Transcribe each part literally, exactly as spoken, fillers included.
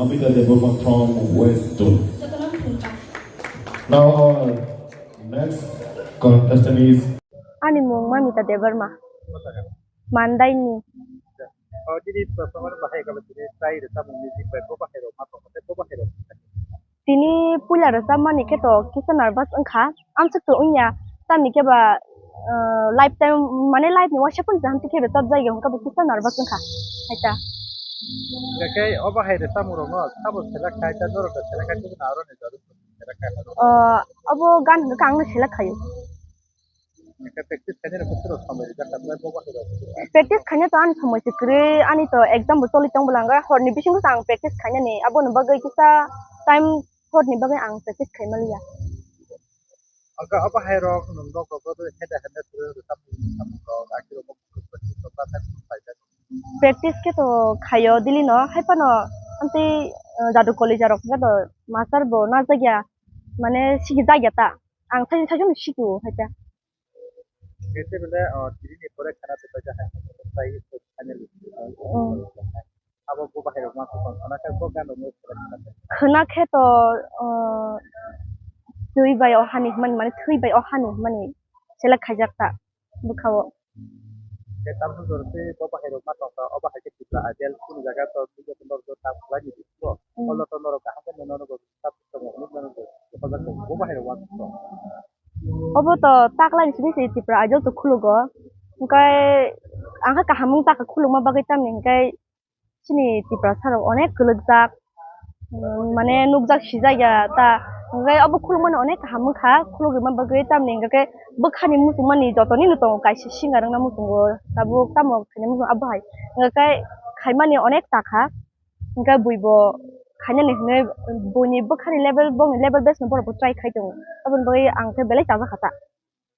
Mamita Debbarma from West Zone. Now our next contestant is Ani mung Mamita Debbarma. Mandaini. Oh, dini performer bahai kaba dini try rwchapmung music bai bo bahai rok ma tongkha tei bo bahai rok. Tini puila rwchapmani khe to kisa nervous wngkha. Amsuk to wngya, tamni khe ba, ah, live time, mane live ni waisa phano jaham tikhe rwchap jaiga hwnkhe bo kisa nervous wngkha. Haita. Hingkhe o bahai rwchapmung rokno sabo select khai ta norok da select khai tubuna aro ni jorok select khai ta. Ah, abo gan hwnkhe ang no select khaio. Hingkhe practice khainai rok bwswk rok sambai rijak kha, bo bahai rok. Practice khaina to ani somoi se kwrwi, ani to exam bo choli tong bwla hwnkhe horni bisingo se ang practice khainani, aboni bagwi kisa time horni bagwi ang practice khaimaliya. Hingkhe o bahai rok nwng rok rok rok heda heda kwrwi rwchapmung rok, akhe rok bo practice rok kha, practice khaijak. Practice khe to khaio daily no, hai phano amtwi, ah, jadu college rok hwnkhe to master bo narwkjakya, mane sikijak ya ta. Ang sai sai sikio hai ta. Kete bele, ah, tini ni pore khana to kaisa hai, sai finally. Oh. Abo bo bahai rok ma khana khe bo gan rok no khana khe. Khana khe to, ah, twi bai o hani hwnmani, mane twi bai o hani hwnmani select khaijak ta bwkha o. Khe tamsok jora tei bo bahai rok ma tongkha, o bahai khe Tripura Idol kunu jaga to twi bai norok ta khlai ni bisingo. Mm. Olo to norok kaham khe nono rok ta tongo, hwnwi nono rok hefajob tongo, bo bahai rok ma tongkha. Obo to taklai ni simi se Tripura Idol to khulugo. Hingkhe ang khe kaham wng ta kha khulukma bagwi tamni hingkhe chini Tiprasa rok onek kwlwkjak, mm, mane nukjak sijak ya ta. Hingkhe obo khulukmani onek kaham wngkha, khuluk rwma bagwi tamni hingkhe bwkhani muchungmani jotoni no tongo kaisa singer wngna muchungo, tabuk tamo khaina muchungo abo hai. Hingkhe khaimani onek ta kha, hingkhe buibo khainani hinwi buini bwkhani level, bongni level best no borok bo try khai tongo, aboni bagwi ang khe belai chajak kha ta.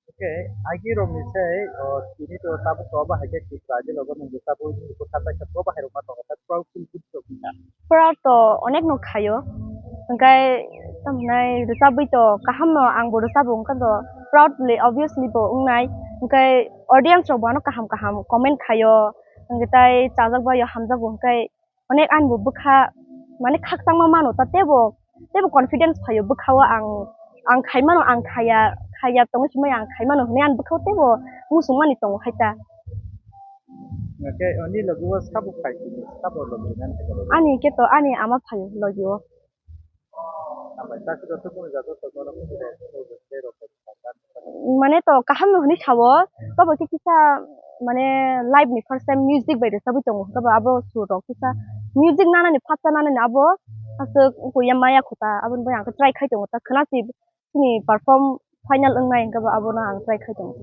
Oke, agi rok ni sei, o, tini to tabuk to bahai khe Tripura Idol logo nung tabuk ni ko kata khe to bahai rok ma tongo, ta proud feel good to kha. Proud to onek no khayo, hingkhe tamo hinai rwchabwi to kaham no ang bo rwchabo, hingkhe to proudly obviously bo wngnai, hingkhe audience rok bo ano kaham kaham comment khayo, hingkhe tai chajak bai hamjak bo, hingkhe onek ani bo bwkha, mane khakchangma mano ta teibo, teibo confidence phaio bwkha o ang, ang khai mano, ang khaya, khaya tongo hinwi ang khai mano hinwi ani bwkha o teibo muchung mani tongo hai ta. Hingkhe ani logi o sabo khai tini, sabo logi nani hai. Ani khe to ani ama phaio logi o. Hambai, ta khe joto kunu jaga tongmano kunu rok, kunu rok, tei rok. Mane to kaham no hinwi sao, tobo khe kisa mane live ni first time music bai rwchapwi tongo, tobo abo sur rok kisa music nanani phatsa nanani abo aswk wngkha ya maya kho ta, aboni bagwi ang khe try khai tongo ta, khwna si chini perform final wngnai hwnkhe bo abono ang try khai tongo.